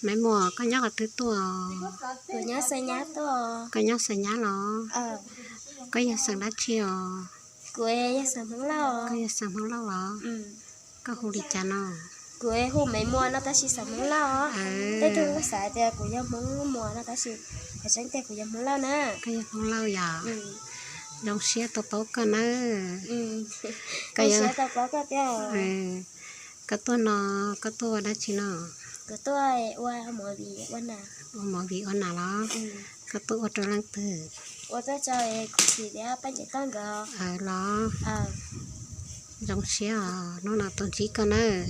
Maiv Muas, koj nyob qhov twg tuaj? Kuv nyob Xais Nyab tuaj. Koj nyob Xais Nyab los? Koj yog xeem dab tsi os? Kuv yog xeem Hmoob Lauj. Koj yog xeem Hmoob Lauj los? Koj hu li cas no? Kuv hu Maiv Muas no tab sis xeem Hmoob Lauj. Tej tug xav tias kuv yog Hmoob Muas no tab sis qhov tseeb tiag kuv yog Hmoob Lauj na. Koj yog Hmoob Lauj yom? Zoo siab tau paub koj nawb. Koj tuaj no, koj tuaj ua dab tsi no? Kuv tuaj ua movie ua nas. Ua movie ua nas los? Koj tuaj ua rau leej twg? Ua tuaj rau kuv txiv thiab Paj Ncaim Toj nkawd. Los? Zoo siab os, hnub no tuaj ntsib koj nawb.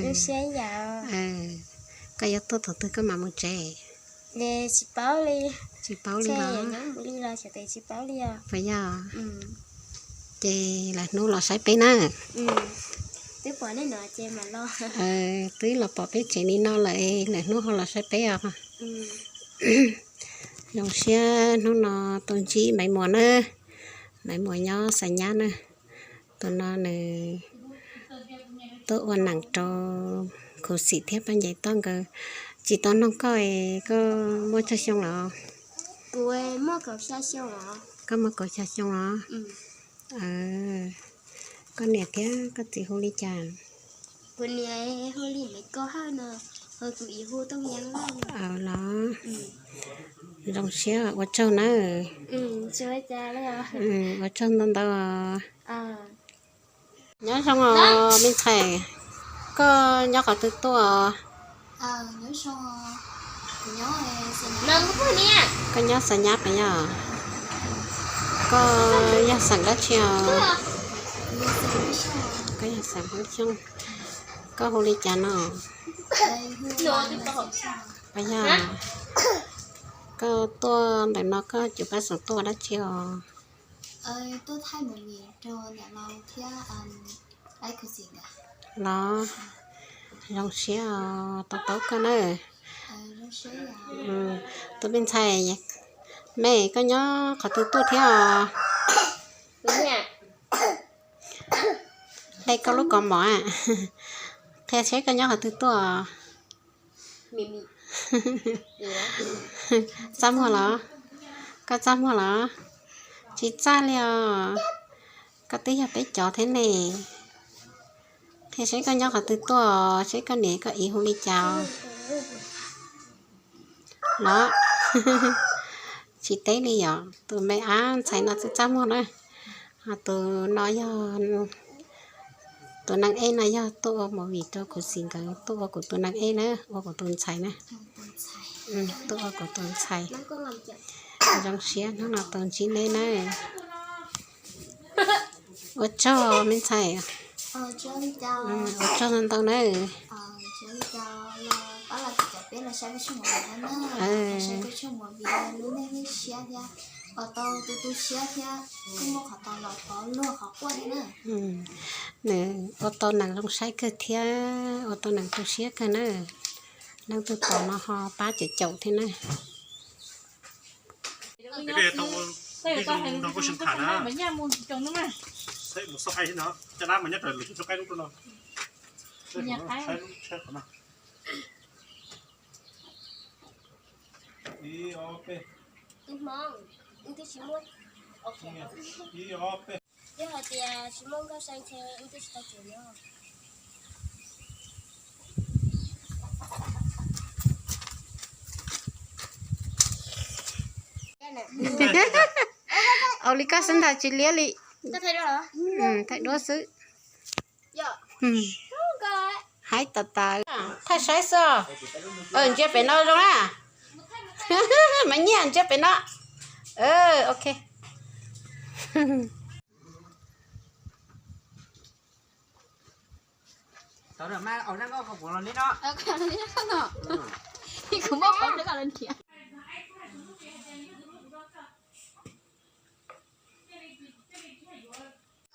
Zoo siab yom. Koj yuav tuaj thaum twg koj mam mus tsev? Tsis paub li. Tsis paub li los? Puas yog? Ces lwm hnub los saib peb na. Twb pom nej no ces mam los. Twb los pom peb tsev li no lawm, lwm hnub ho los saib peb os. Zoo siab hnub no tuaj ntsib Maiv Muas na. Maiv Muas nyob Xais Nyab na. Tus no nws tuaj ua neem rau khuv xim thiab Paj Ncaim Toj nkawd. Tsis tau noog koj, koj muaj tsawg xyoo los? Koj muaj kaum xya xyoo los? Koj niam thiab koj txiv hu li cas? Los? Zoo siab, ua tsaug nawb. Ua tsaug ntau ntau. Nyob zoo os me ntxhais, koj nyob qhov twg tuaj? Koj nyob Xais Nyab puas yog? Koj yog xeem dab tsi os? Koj yog xeem Hmoob Xyooj. Koj hu li cas no? Puas yog? Koj tuaj ntawm no koj cuab pab xeem tuaj ua dab tsi os? Los, zoo siab os, tau paub koj nawb. Tus me ntxhais, me koj nyob qhov twg tuaj thiab os? Hle koj lub kaus mom, qhia seb koj nyob qhov twg tuaj. Txaj muag los? Koj txaj muag los? Tsis txaj li os. Koj twb yog peb cov thiab ne. Qhia seb koj nyob qhov twg tuaj, seb koj niam koj txiv hu li cas. Los, tsis teb li yom, tus me ab ntxhais no txaj txaj muag na. Ho tus no yog, tus neeg eb no yog tuaj ua movie rau kuv txiv nkawd, tuaj ua kuv tus neeg eb na, ua kuv tus ntxhais na. Tuaj ua kuv tus ntxhais. Zoo siab hnub no tau ntsib neb na. Ua tsaug me ntxhais. Ua tsaug ntau ntau na. Nws ua tau neeg zoo saib kawg thiab ua tau neeg tu siab kawg na. Leej twg pom no ho pab caum caum thiab na. Ua li koj xwb ntag tsis liab li. Thaij duab xwb. Haib tas tas. Thaij saib xwb. Ntsia pem no zoo na. Mas nyiaj ntsia pem no. Ok.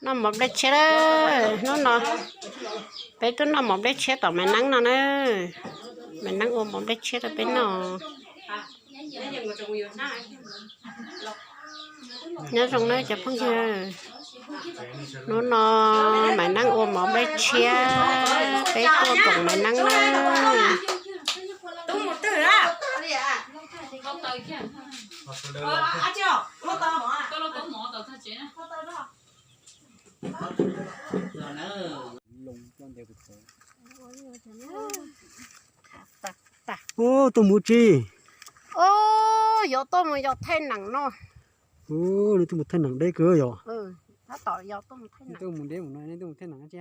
Noj mov nplej tshiab lawm hnub no. Peb tuaj noj mov nplej tshiab tom Maiv Neeb no na. Maiv Neeb ua mov nplej tshiab rau peb noj. Nyob zoo na cov phooj ywg. Hnub no Maiv Neeb ua mov nplej tshiab, peb tuaj koom Maiv Neeb na. Ub, tuaj mus tsi? Ub, yuav tuaj mus yos thaij neem no. Ub, nws tuaj mus thaij neem deb kawg yom. Tab tom yos tuaj mus thaij neem. Tuaj mus deb mus no, nej tuaj mus thaij neem tsi?